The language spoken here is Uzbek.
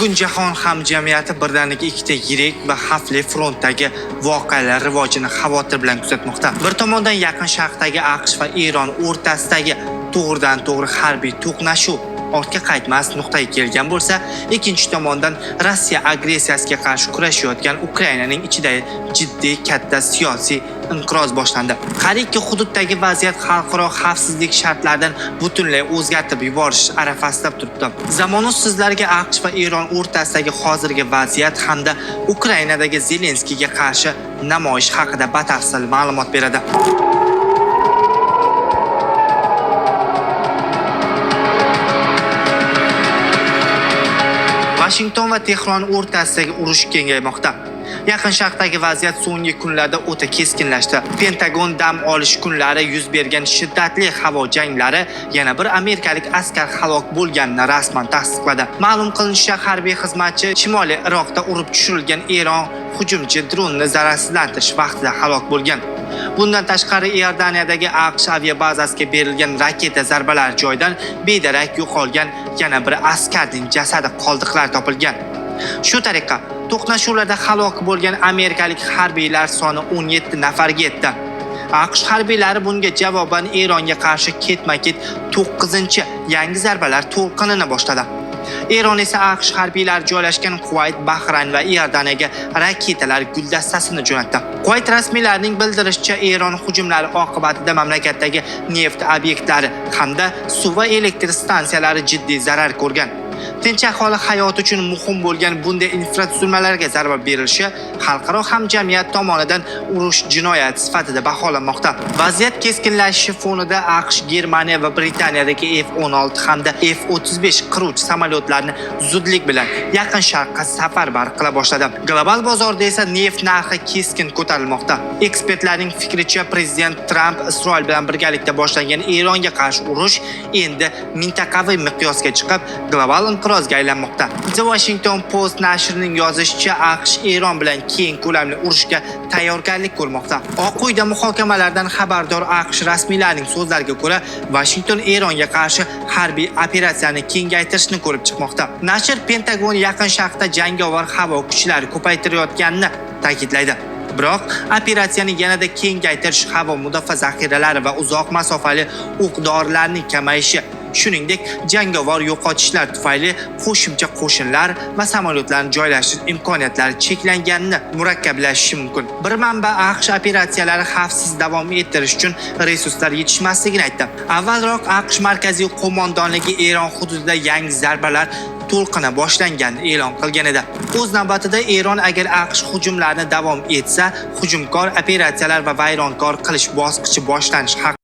Bugun jahon hamjamiyati birdaniga ikkita yirik va xavfli frontdagi voqealar rivojini xavotir bilan kuzatmoqda. Bir tomondan Yaqin Sharqdagi AQSh va Eron o'rtasidagi to'g'ridan-to'g'ri harbiy to'qnashuv ortga qaytmas nuqtaga kelgan bo'lsa, ikkinchi tomondan Rossiya agressiyasiga qarshi kurashayotgan Ukrainaning ichida jiddiy katta siyosiy inqiroz boshlandi. Har ikki hududdagi vaziyat xalqaro xavfsizlik shartlaridan butunlay o'zgartirib yuborish arafasida turibdi. Zamonuz sizlarga AQSh va Eron o'rtasidagi hozirgi vaziyat hamda Ukrainadagi Zelenskiyga qarshi namoyish haqida batafsil ma'lumot beradi. Vashington va Tehron o'rtasidagi urush kengaymoqda. Yaqin Sharqdagi vaziyat so'nggi kunlarda o'ta keskinlashdi. Pentagon dam olish kunlari yuz bergan shiddatli havo janglari yana bir amerikalik askar halok bo'lganini rasman tasdiqladi. Ma'lum qilinishicha, harbiy xizmatchi Shimoliy Iroqda urib tushirilgan Eron hujumchi dronni zararsizlantirish vaqtida halok bo'lgan. Bundan tashqari Iordaniyadagi AQSh aviabazasiga berilgan raketa zarbalari joyidan bedarak yo'qolgan yana bir askarning jasadi qoldiqlari topilgan. Shu tariqa to'qnashuvlarda halok bo'lgan amerikalik harbiylar soni 17 nafarga yetdi. AQSh harbiylari bunga javoban Eronga qarshi ketma-ket 9-yangi zarbalar to'lqinini boshladi. Eron esa AQSh harbiylari joylashgan Kuvayt, Bahrayn va Iordaniyaga raketalar guldastasini jo'natdi. Kuvayt rasmiylarining bildirishicha, Eron hujumlari oqibatida mamlakatdagi neft obyektlari hamda suv va elektr stansiyalari jiddiy zarar ko'rgan. Tinch aholi hayoti uchun muhim bo'lgan bunday infratuzilmalarga zarba berilishi xalqaro hamjamiyat tomonidan urush jinoyati sifatida baholanmoqda. Vaziyat keskinlashishi fonida AQSh, Germaniya va Britaniyadagi F-16 hamda F-35 qiruvchi samolyotlarni zudlik bilan Yaqin Sharqqa safarbar qila boshladi. Global bozorda esa neft narxi keskin ko'tarilmoqda. Ekspertlarning fikricha, prezident Tramp Isroil bilan birgalikda boshlangan Eronga qarshi urush endi mintaqaviy miqyosga chiqib, global inqirozga aylanmoqda. The Washington Post nashrining yozishicha, AQSh Eron bilan keng ko'lamli urushga tayyorgarlik ko'rmoqda. Oq uyda muhokamalardan xabardor AQSh rasmiylarining so'zlariga ko'ra, Washington Eronga qarshi harbiy operatsiyani kengaytirishni ko'rib chiqmoqda. Nashr Pentagon Yaqin Sharqda jangovar havo kuchlari ko'paytirayotganini ta'kidlaydi. Biroq operatsiyani yanada kengaytirish havo mudofaa zaxiralari va uzoq masofali o'q-dorilarning kamayishi, shuningdek, jangovar yo'qotishlar tufayli qo'shimcha qo'shinlar va samolyotlarni joylashtirish imkoniyatlari cheklanganini murakkablashishi mumkin. Bir manba AQSh operatsiyalari xavfsiz davom ettirish uchun resurslar yetishmasligini aytdi. Avvalroq AQSh markaziy qo'mondonligi Eron hududida yangi zarbalar to'lqini boshlanganini e'lon qilgan edi. O'z navbatida Eron agar AQSh hujumlarini davom etsa, hujumkor operatsiyalar va vayronkor qilish bosqichi boshlanishi haqida